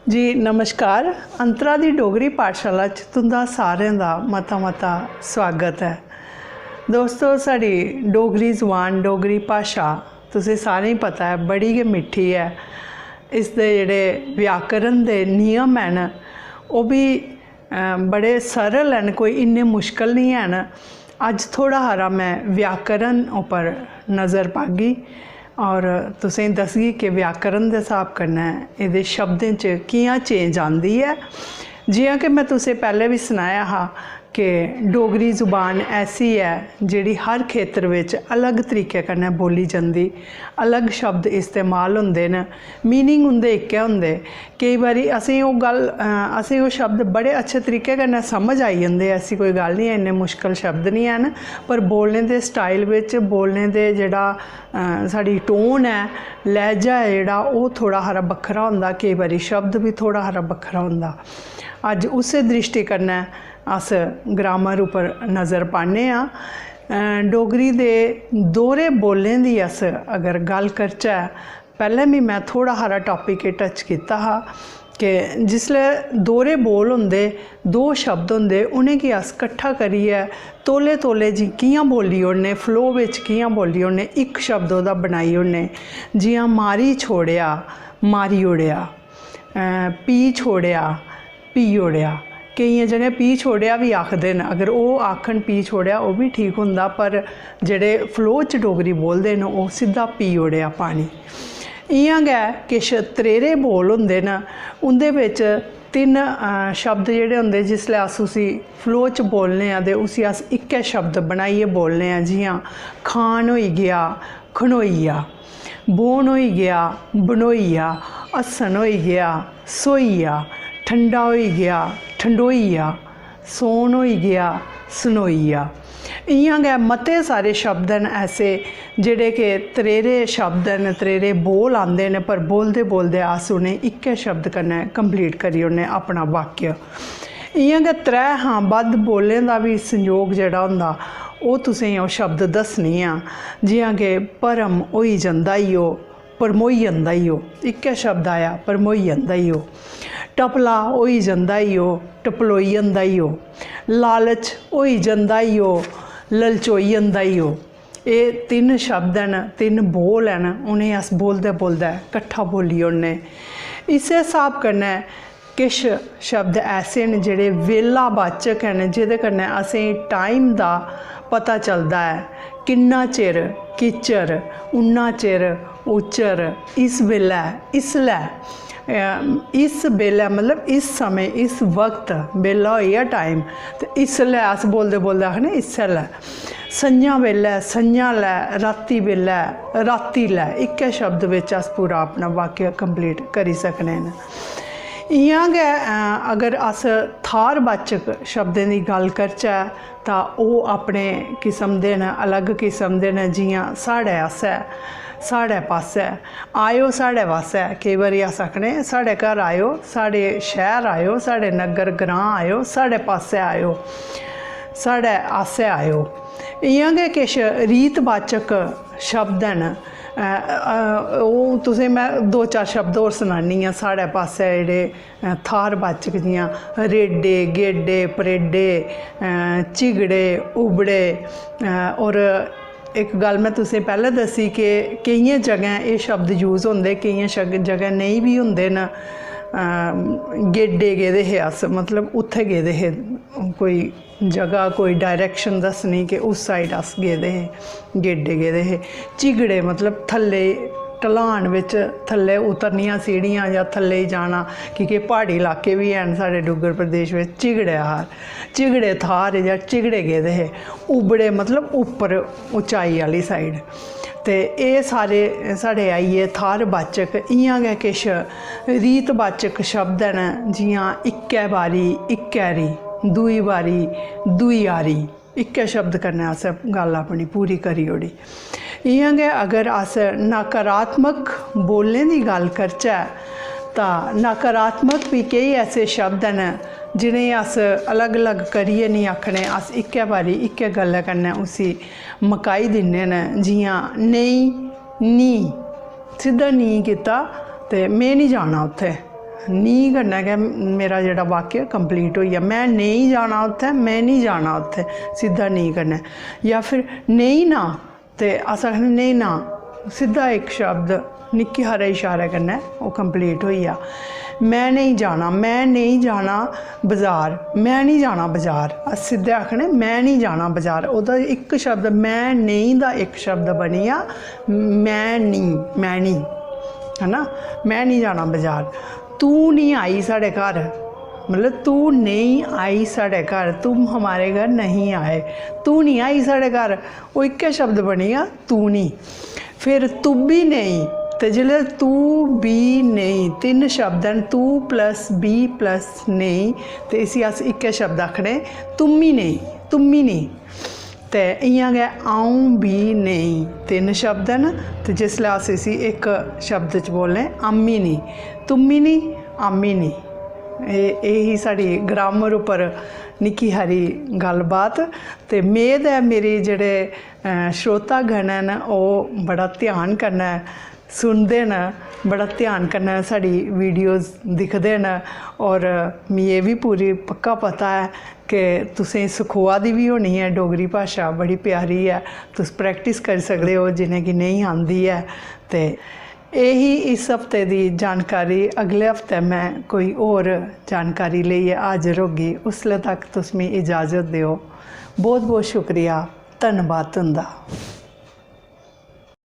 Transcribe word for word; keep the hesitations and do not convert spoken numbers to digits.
जी नमस्कार, अंतरा दी डोगरी पाठशाला च तुं'दा सारें दा मता मता स्वागत ऐ। दोस्तो, साढ़ी डोगरी जुबान, डोगरी भाशा तुसें सारें गी पता ऐ, बड़ी गै मिट्ठी ऐ। इसदे जेह्ड़े व्याकरण दे नियम हैन, ओह् बी अ, बड़े सरल न, कोई इन्ने मुश्कल निं हैन। अज्ज थोह्ड़ा हारा में व्याकरण उप्पर नज़र पागी और तुसेंगी दसगी कि व्याकरण दे स्हाब कन्नै एह्दे शब्दें च कि'यां चेंज आंदी ऐ। जि'यां कि में तुसें पैह्लें बी सनाया हा कि डोगरी जुबान ऐसी ऐ जेह्ड़ी हर खेतर बिच अलग तरीके कन्नै बोली जंदी, अलग शब्द इस्तेमाल होंदे न, मीनिंग उं'दे इक्कै होंदे। केई बारी असेंगी ओह् गल्ल, अ, असेंगी ओह् शब्द बड़े अच्छे तरीके कन्नै समझ आई जंदे, ऐसी कोई गल्ल निं ऐ, इन्ने मुश्कल शब्द निं हैन, पर बोलने दे स्टाइल बिच, बोलने दे जेह्ड़ा, अ, साढ़ी टोन ऐ, लैह्जा ऐ जेह्ड़ा, ओह् थोह्ड़ा हारा बक्खरा होंदा, केई बारी शब्द बी थोह्ड़ा हारा बक्खरा होंदा। अज्ज उस्सै द्रिश्टी कन्नै अस ग्रामर उप्पर नज़र पान्ने आं। अ, डोगरी दे दोह्रे बोलें दी अस अगर गल्ल करचै, पैह्लें बी में थोह्ड़ा हारा टापिक एह् टच कीता हा कि जिसलै दोह्रे बोल होंदे, दो शब्द होंदे, उ'नेंगी अस कट्ठा करियै तौले तौले जी कि'यां बोल्ली ओड़ने, फ्लो बिच कि'यां बोल्ली ओड़ने, इक शब्द ओह्दा बनाई ओड़ने। जि'यां मारी छोड़ेआ, मारी ओड़ेआ, अ, पी छोड़ेआ, पी ओड़ेआ। केइयें जगहें पी छोड़ेआ बी आखदे न, अगर ओह् आखन पी छोड़ेआ, ओह् बी ठीक होंदा, पर जेह्ड़े फ्लो च डोगरी बोलदे न, ओह् सिद्धा पी ओड़ेआ पानी। इ'यां गै किश त्रेह्रे बोल होंदे न, उं'दे बिच तिन्न, अ, शब्द जेह्ड़े होंदे, जिसलै अस उसी फ्लो च बोलने आं ते उसी अस इक्कै शब्द बनाइयै बोलने आं, जि'यां खान होई गेआ, खनोई गेआ, बौह्न होई गेआ, बनोई गेआ, हस्सन होई गेआ, स्होई गेआ, ठंडा होई गेआ, ठंडोई गेआ, सौन होई गेआ, सनोई गेआ। इ'यां गै मते सारे शब्द न ऐसे जेह्ड़े कि त्रेह्रे शब्द न, त्रेह्रे बोल आंदे न, पर बोलदे बोलदे अस उ'नें इक्कै शब्द कन्नै कंप्लीट करी ओड़ने अपना वाक्य। इ'यां गै त्रै हां बद्ध बोलें दा बी संयोग जेह्ड़ा होंदा, ओह् तुसेंगी ओह् शब्द दस्सनी आं। जि'यां कि भरम होई जंदा ई ओह्, भरमोई जंदा ई ओह्, इक्कै शब्द आया, भरमोई जंदा ई ओह्। टपला होई जंदा ई ओह्, टपलोई जंदा ई ओह्। लालच होई जंदा ई ओह्, ललचोई जंदा ई ओह्। एह् तिन्न शब्द न, तिन्न बोल न, उ'नेंगी अस बोलदे बोलदे कट्ठा बोल्ली ओड़ने। इस्सै स्हाब कन्नै किश शब्द ऐसे न जेह्ड़े बेलावाचक न, जेह्दे कन्नै असेंगी टाइम दा पता चलदा ऐ, किन्ना चिर, किच्चर, उन्ना चिर, उच्चर, इस बेल्लै, इसलै। अ, इस बेल्लै मतलब इस समें, इस वक्त, बेल्ला होई गेआ टाइम, ते इसलै अस बोलदे बोलदे आखने इस्सै लै। संञा बेल्लै, संञा लै, राती बेल्लै, राती लै, इक्कै शब्द बिच अस पूरा अपना वाक्य कंप्लीट करी सकने न। इ'यां गै, अ, अगर अस थाह्रवाचक शब्दें दी गल्ल करचै तां ओह् अपने किस्म दे न, अलग किस्म दे न। जि'यां साढ़े आसै, साढ़े पासै, आएओ साढ़े पासै। केईं बारी अस आखने, "साढ़े घर आएओ, साढ़े शैह्र आएओ, साढ़े नग्गर ग्रांऽ आएओ, साढ़े पासै आएओ, साढ़े आसै आएओ।" इ'यां गै किश रीतवाचक शब्द न। अ, अ, ओह् तुसें में दो चार शब्द होर सनान्नी आं। साढ़े पासै जेह्ड़े, अ, थाह्रवाचक, जि'यां रेडे, गेडे, परेडे, अ, झिगड़े, उबड़े, अ, होर इक गल्ल में तुसें पैह्लें दस्सी कि केइयें जगहें एह् शब्द यूज़ होंदे, केइयें शग-, जगहें नेईं बी होंदे न। अ, गेडे गेदे हे अस, मतलब उत्थै गेदे हे, कोई जगह, कोई डायरेक्शन दस्सनी कि उस साइड अस गेदे हे, गेडे गेदे हे। झिगड़े मतलब थल्ले ढलान बिच थल्ले उतरनियां सीढ़ियां जां थल्ले गी जाना, की के प्हाड़ी लाके बी हैन साढ़े डुग्गर प्रदेश बिच। झिगड़े थाह्र, झिगड़े थाह्र जां झिगड़े गेदे हे। उबड़े मतलब उप्पर उचाई आह्ली साइड। ते एह् सारे साढ़े आई गे थाह्रवाचक। इ'यां गै किश रीतवाचक शब्द न, जि'यां इक्कै बारी, इक्कै री, दूई बारी, दूई आरी। इक्कै शब्द कन्नै असें गल्ल अपनी पूरी करी ओड़ी। इ'यां गै अगर अस नकारात्मक बोलने दी गल्ल करचै तां नकारात्मक बी केई ऐसे शब्द न जि'नेंगी अस अलग-अलग करियै निं आखने, अस इक्कै बारी इक्कै गल्लै कन्नै उसी मकाई दिन्ने न। जि'यां नेईं, नी, सिद्धा नी कीता ते में निं जाना उत्थै। नी कन्नै गै मेरा जेह्ड़ा वाक्य complete होई गेआ। में नेईं जाना उत्थै, में निं जाना उत्थै, सिद्धा नी कन्नै। जां फिर नेईं ना, ते अस आखने नेईं ना, सिद्धा इक शब्द निक्के हारे इशारे कन्नै ओह् complete होई गेआ। में नेईं जाना, में नेईं जाना बजार, में निं जाना बजार। अस सिद्धे आखने में निं जाना बजार। ओह्दा इक शब्द, में नेईं दा इक शब्द बनी गेआ, मैं निं, मैं निं, है ना, में निं जाना बजार। तू निं आई साढ़े घर, मतलब तू नेईं आई साढ़े घर, तुम हमारे घर नहीं आए। तू निं आई साढ़े घर, ओह् इक्कै शब्द बनी गेआ, तू निं। फिर तुब्बी नेईं, ते जिसलै तू बी नेईं, तिन्न शब्द न, तू plus बी plus नेईं, ते इसी अस इक्कै शब्द आखने, तुम्मी नेईं, तुम्मी नेईं। ते इ'यां गै अ'ऊं बी नेईं, तिन्न शब्द न, ते जिसलै अस इसी इक शब्द च बोलने, अम्मी निं, तुम्मी निं, अम्मी निं। एह्, एह् ही साढ़ी grammar उप्पर निक्की हारी गल्लबात। ते मेद ऐ मेरे जेह्ड़े, अ, श्रोतागण न, ओह् बड़ा ध्यान कन्नै सुनदे न, बड़ा ध्यान कन्नै साढ़ी videos दिखदे न, और मिगी एह् बी पूरी पक्का पता ऐ कि तुसें सखोआ दी बी होनी ऐ। डोगरी भाशा बड़ी प्यारी ऐ, तुस practice करी सकदे ओ जिनेंगी नेईं आंदी ऐ। ते एह् ही इस हफ्ते दी जानकारी। अगले हफ्ते में कोई होर जानकारी लेइयै हाजर होगी। उसले तक तुस मिगी इजाजत देओ। बहुत बहुत शुक्रिया, धन्नबाद तुंदा।